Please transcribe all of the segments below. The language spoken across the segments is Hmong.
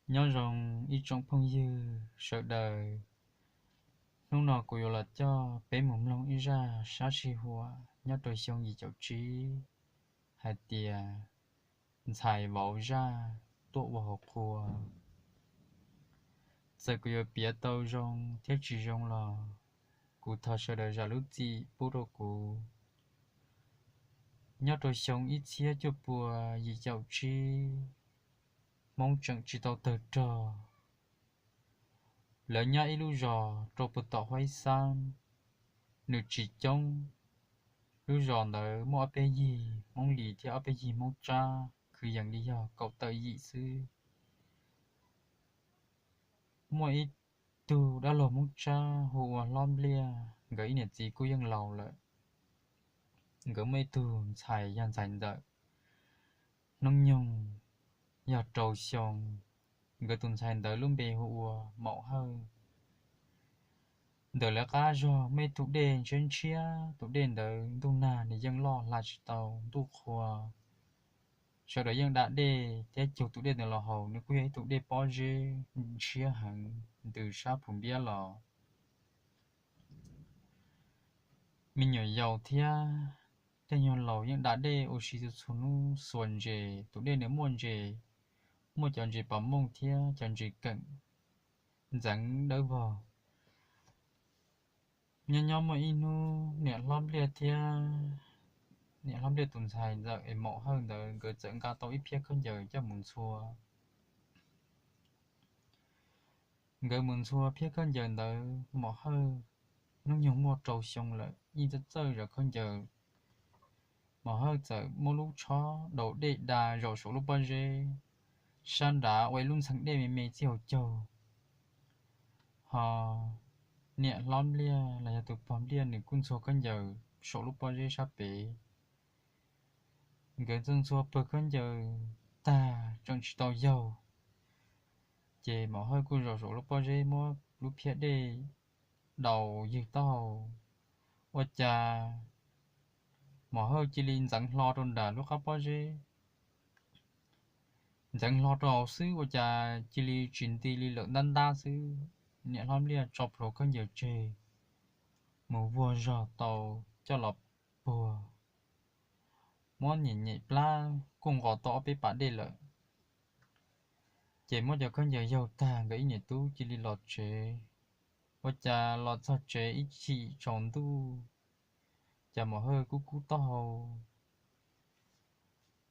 Nyob zoo ib tsoom phooj ywg sawv daws, hnub no kuv yuav los coj peb mus mloog ib zaj sab sij huam nyob rau xyoo yim caum tsib, hais tias ntxhais vauv zaj tuaj ua hauv qhua. Txawm kuv yuav piav tau zoo thiab tsis zoo los kuv thov sawv daws zam lub txim pub rau kuv. Nyob rau xyoo ib txhiab cuaj pua yim caum tsib, Hmoob tseem tsis tau tawg rog. Lawv nyob ib lub zos rau puag tom Huaib Xab, nws tsis coob. Lub zos ntawd muaj ob peb yig Hmoob Lis thiab ob peb yig Hmoob Tsab, kwv yees li yog kaum tawm yim xwb. Muaj ib tug dab laug Hmoob Tsab hu ua Hlob Npliaj, nkawd ib niam txiv kuj yeej laus lawm. Nkawd muaj ib tug ntxhais yog ntxhais ntxawm, hnub nyoog yog rau xyoo. Nkawd tus ntxhais ntawd lub npe hu ua Maum Hawj. Ntawm lawv qab zog muaj ib tug dej ntshiab ntshiab, tus dej ntawd ntuj nag nws yeej loj hla tsis tau ntuj qhua. Sawv daws yeej da dej thiab cug tus dej ntawd los haus, nws kuj yog ib tug dej pob zeb ntshiab heev ntws sab pus npiab los. Me nyuam yaus thiab tej nyuag laus yeej da dej ua si txhua txhua hnub xuas ntses, tus dej nws muaj ntses, muaj cov ntses pas mooj thiab cov ntses keem ntxeev dawb vog. Nyob nyob muaj ib hnub niam Hlob Npliaj thiab niam Hlob Npliaj tus ntxhais ntxawm es Maum Hawj ntawd nkawd txawm nqa tau ib phiab khaub ncaws coj mus ntxhua. Nkawd mus ntxhua phiab khaub ncaws ntawd, Maum Hawj hnub nyoog muaj rau xyoo lawm yeej txawj txawj zov khaub ncaws. Maum Hawj txawm muab lub tshob daus dej da zaum saum lub pob zeb, sab nrad ua ib lub ntxhee dej me me txij hauv caug. Ho niam Hlob Npliaj los yog tus pog Npliaj nws kuj ntxhua khaub ncaws saum lub pob zeb sab pem. Nkawd ntxhua ntxhua pawg khaub ncaws tag tseem tsis tau yaug, ces Maum Hawj kuj zaum saum lub pob zeb muab lub phiab dej daus ywg taub hau. Ua cas Maum Hawj cia li ntxeev hlo rau nram lub qab pob zeb. Ntxeev hlo rau hauv xwb ua cas cia li tsis nti li lawm ntab ntab xwb. Niam Hlob Npliaj tso plhuav khaub ncaws tseg, mus vuag zog tau coj los puag, muab nyem nyem plab kuj nqos tau ob peb pas dej lawm. Ces muab cov khaub ncaws yaug tag nkawd ib niam tub cia li los tsev. Ua cas los txog tsev ib chim tsaus ntuj, cas Maum Hawj kub kub taub hau.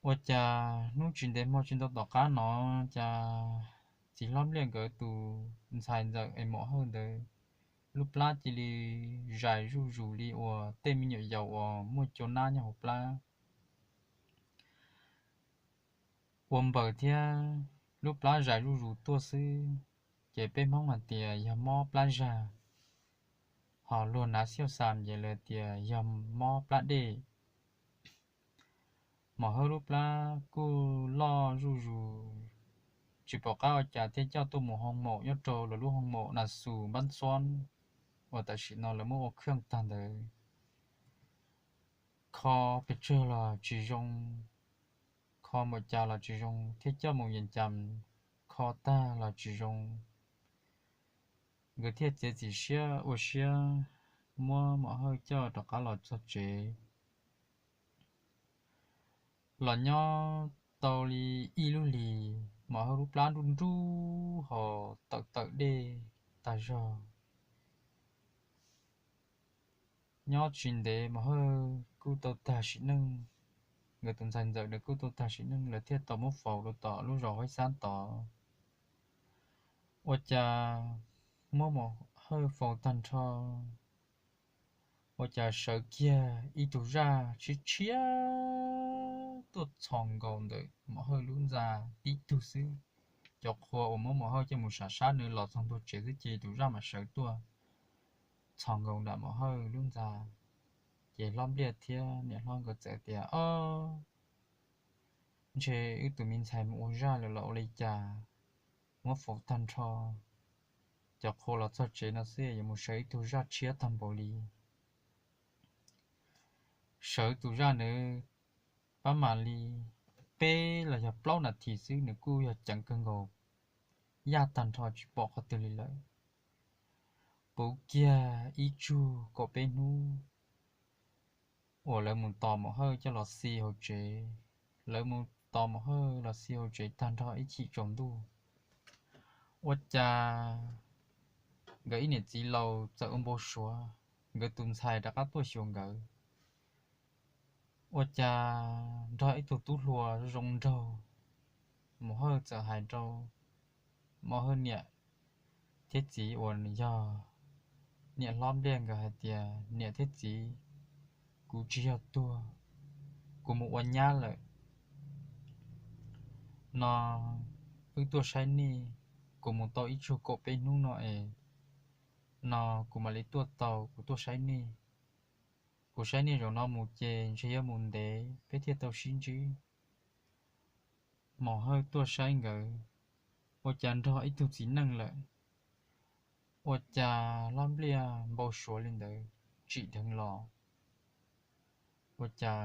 Ua cas hnub tsis ntev hmo tsis ntau tom qab no, cas txiv Hlob Npliaj nkawd tus ntxhais ntxawm es Maum Hawj ntawd lub plab cia li zais zuj zus li uas tej me nyuam yaus uas muaj cua nab nyob hauv plab. Ua npaws thiab lub plab zais zuj zus tuaj xwb, ces peb Hmoob hais tias yog mob plab zag, ho luag hnav xiauj xam ces lawv tias yog mob plab dej. Maum Hawj lub plab kuj loj zuj zus, tsis pom qab ua cas thiaj coj tuaj mus hoo maum nyob rau lawv lub hoo maum Nas Xus Npab Ntxob uas tam sim no lawv muab ua khaj tag ntawd. Kho pes tsawg los tsis zoo, kho npaum cas los tsis zoo, thiaj coj mus yees cas kho tag los tsis zoo. Nkawd thiaj txiav txim siab ua siab muab Maum Hawj coj rov qab los txog tsev. Los nyob tau li ib lub hlis, Maum Hawj lub plab nruj nruj ho tawm tawm dej tag zog. Nyob tsis ntev Maum Hawj kuj tau tag sim neej, nkawd tus ntxhais ntxawm nws kuj tau tag sim neej, lawv thiaj tau muab faus rau tom lub zos Huaib Xab tod. Ua cas muab Maum Hawj faus tag nrho, ua cas sawv kiag ib tug zaj tshiab tshiab tuaj txhos nkaus ntawm Maum Hawj lub ntxa tib tug xwb. Cov qhua uas muab Maum Hawj coj mus sam sab nws los txog ntua tsev xwb ces tus zaj mam sawv tuaj txhos nkaus nram Maum Hawj lub ntxa. Ces Hlob Npliaj thiab niam hlob nkawd txawm tias, Ob, ntshe wb tus me ntxhais mus ua zaj lawm los ua li cas, muab faus tag nrho, cov qhua los txog tsev no xwb yuav mus sawv ib tug zaj tshiab tag npaum li. Sawv tus zaj ntawd pab mam li peb los yog plaub nas this xwb nws kuj yog ceev kawg nkaus. yaj tag nrho tsis pom qhov twg li lawm. Puv kiag ib tsug kaum peb hnub uas lawv mus tos Maum Hawj coj los xi hauv tsev. Lawv mus tos Maum Hawj los xi hauv tsev tag nrho ib chim tsaus ntuj, ua cas nkawd ib niam txiv laus txawm ua npau suav, nkawd tus ntxhais rov qab tuaj xyuas nkawd. Ua cas nrog ib tug tub hluas zoo nraug. Maum Hawj txawm hais rau Maum Hawj niam thiab txiv uas yog niam hlob Npliaj nkawd hais tias, Niam thiab txiv, kuv tsis yog tuag, kuv mus ua nyab lawm no. Wb tuaj saib nej, kuv mus tau ib tsug kaum peb hnub no es, no kuv mam li tuaj tau, kuv tuaj saib nej. Kuv saib nej zaum no mus ces ntshe yuav mus ntev peb thiaj tau sib ntsib. Maum Hawj tuaj saib nkawd, ua cas nrog ib tug txiv neej lawm. Ua cas hlob Npliaj npau suav li ntawd tsim dheev los, ua cas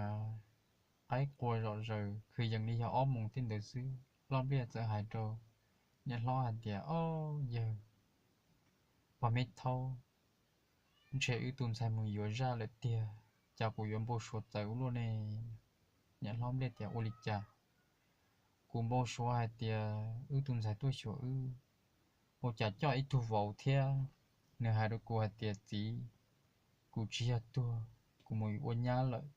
qaib qua zom zaws, kwv yees li yog ob moos tej ntawd xwb. Hlob Npliaj txawm hais rau niam hlob hais tias, Ob yawg, pog me thaub, ntshe wb tus ntxhais mus yuav zaj lawm tiag, cas kuv yuav npau suav txawv ua luaj ne? Niam hlob Npliaj tias, Ua li cas? Kuv npau suav hais tias wb tus ntxhais tuaj xyuas wb, ua cas coj ib tug vauv thiab. Nws hais rau kuv hais tias, Txiv, kuv tsis yog tuag, kuv mus ua nyab lawm.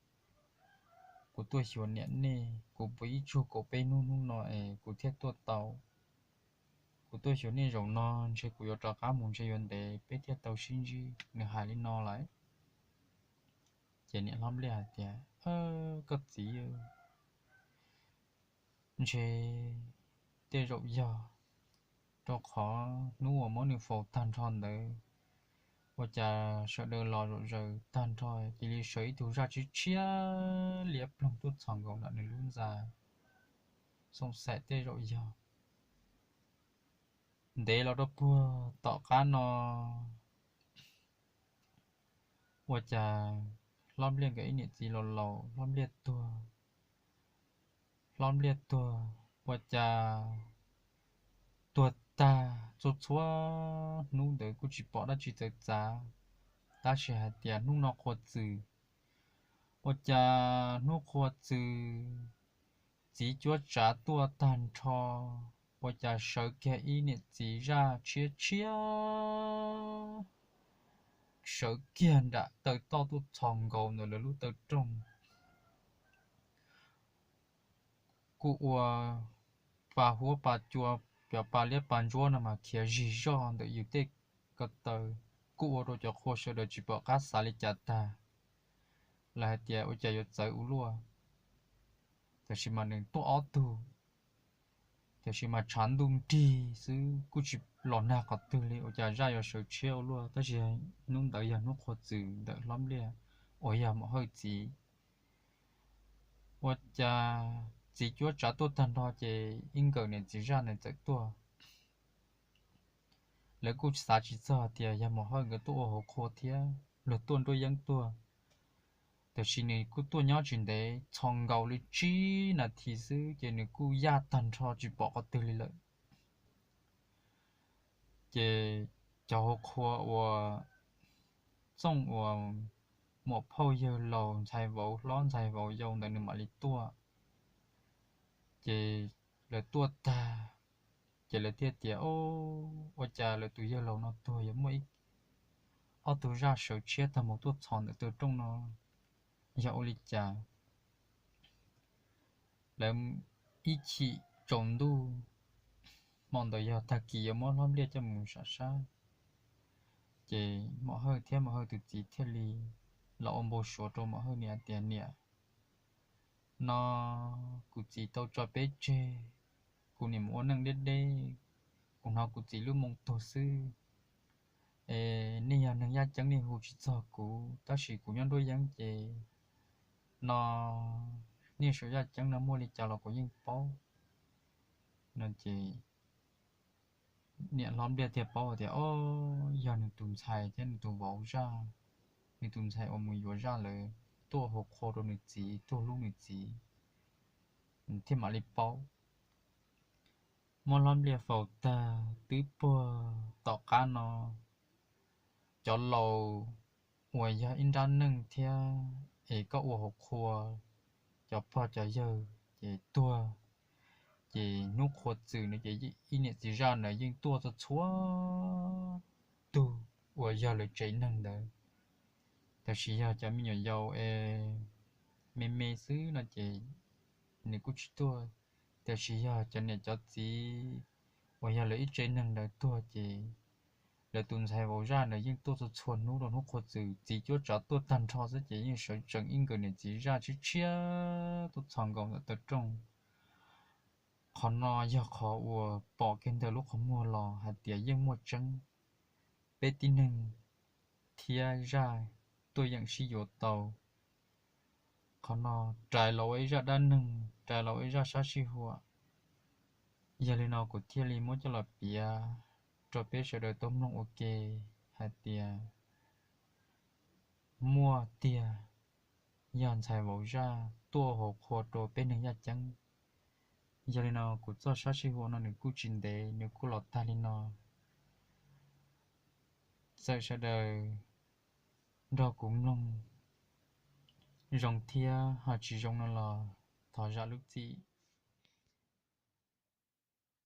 Kuv tuaj xyuas niam nej, kuv puv ib tsug kaum peb hnub hnub no es kuv thiaj tuaj tau. Kuv tuaj xyuas nej zaum no, ntshe kuv yuav rov qab mus, ntshe yuav ntev peb thiaj tau sib ntsib. Nws hais li no lawm. Ces niam hlob Npliaj hais tias, Koj txiv, ntshe tej zaum yog rau qhov hnub uas muab nws faus tag nrho ntawd, ua cas sawv daws los zom zaws tag nrho, cia li sawv ib tug zaj tshiab tshiab liab ploog tuaj txhos nkaus nram nws lub ntxa. Xoom xaim tej zaum yog. Ntev los rau puag tom qab no, ua cas hlob Npliaj nkawd ib niam txiv laus laus, hlob Npliaj tuag. Hlob Npliaj tuag, ua cas tuag tag txhua txhua hnub ntawd kuj tsis pom dab tsi txawv txav, tab sis hais tias hnub no qhua txws. Ua cas hnub qhua txws, txiv cuab tsav tuaj tag nrho, ua cas sawv kiag ib niam txiv zaj tshiab tshiab, sawv kiag nram taw toj tuaj txhos nkaus ntawm lawv lub taw rooj. Kuj ua pa huab pa cua, cov pa liab pa ntsuab no mas khiav zig zog ntawm yus tej ko taw, kuj ua rau cov qhua sawv daws tsis pom qab xav li cas tag. Lawv hais tias ua cas yuav txawv ua luaj, tiam sis mas nws tuaj ob tug, tiam sis mas tshav ntuj nrig xwb kuj tsis los nag qhov twg li, ua cas zaj yuav sawv tshiab ua luaj. Tab sis hnub ntawd yog hnub qhua txws ntawm hlob Npliaj uas yog Maum Hawj txiv. Ua cas txiv cuab tsav tuaj tag nrho ces ib nkawm niam txiv zaj ntawd txawm tuaj. Lawv kuj xav tsis txog tias yog Maum Hawj nkawd tuaj ua hauv qhua thiab, luag tuaj nruab yeeb tuaj. Tiam sis nws kuj tuaj nyob tsis ntev, txhos nkaus li tsib nas this xwb ces nws kuj yaj tag nrho tsis pom qhov twg li lawm. Ces cov hauv qhua uas txooj uas muam phauj yawg laus ntxhais vauv hlob ntxhais vauv yau ntawd nws mam li tuaj. Ces lawv tuaj tag, ces lawv thiaj tias, Ua cas lawv tus yawg laus no tuag yuav muaj ib, ob tug zaj sawv tshiab tag mus tuaj txhos ntawm taw rooj no, yog ua li cas? Lawv ib chim tsaus ntuj, hmo ntawd yog tag kis yuav muab hlob Npliaj coj mus sam sab, ces Maum Hawj thiab Maum Hawj tus txiv thiaj li los ua npau suav rau Maum Hawj niam tias, Niam, no kuv txiv tau tso peb tseg, kuv niam mus ua neej deb deb, kuv hnov kuv txiv lub moo tuag xwb. Es nej yog neeg yaj ceeb nej hu tsis txog kuv, tab sis kuv nyob nruab yeeb ces no nej suav yaj ceeb no muaj li cas los kuv yeej paub. No ces niam hlob Npliaj thiaj paub tias, O, yog nws tus ntxhais thiab nws tus vauv zaj, nws tus ntxhais uas mus yuav zaj lawm tuaj hu qhua rau nws txiv, tuaj hlub nws txiv, thiaj mam li paub. Muab hlob npliaj faus tag twb puag tom qab no, cov laus uas yog ib nrab neeg thiab es koj ua hauv qhua, cov pog cov yawg ces tuag, ces hnub qhua txwm no ces ib niam txiv zaj ntawd yeej tuaj txhua txhua tug uas yog lawv tsev neeg ntawd. Tab sis yog cov me nyuam yaus es me me xwb no ces nws kuj tsis tuaj. Tab sis yog cov niam cov txiv uas yog lawv ib tsev neeg ntawd tuag ces lawv tus ntxhais vauv zaj ntawd yeej tuaj txhua txhua hnub rau hnub qhua txwm, txiv cuab tsav tuaj tag nrho xwb ces yeej sawv tsees ib nkawm niam txiv zaj tshiab tshiab tuaj txhos nkaus ntawm taw rooj. Qhov no yog qhov uas pom kiag ntawm lub qhov muag los hais tias yeej muaj tseeb, peb tib neeg thiab zaj tuaj yeem sib yuav tau. Qhov no rais los ua ib zaj dab neeg, rais los ua ib zaj sab sij huam. Yog li no kuv thiaj li muab coj los piav rau peb sawv daws tau mloog ua ke hais tias muaj tiag, yog ntxhais vauv zaj tuaj hauv qhua rau peb neeg yaj ceeb. Yog li no kuv txoj sab sij huam no nws kuj tsis ntev, nws kuj los tag li no. Txawm sawv daws nrog kuv mloog zoo thiab ho tsis zoo no los thov zam lub txim.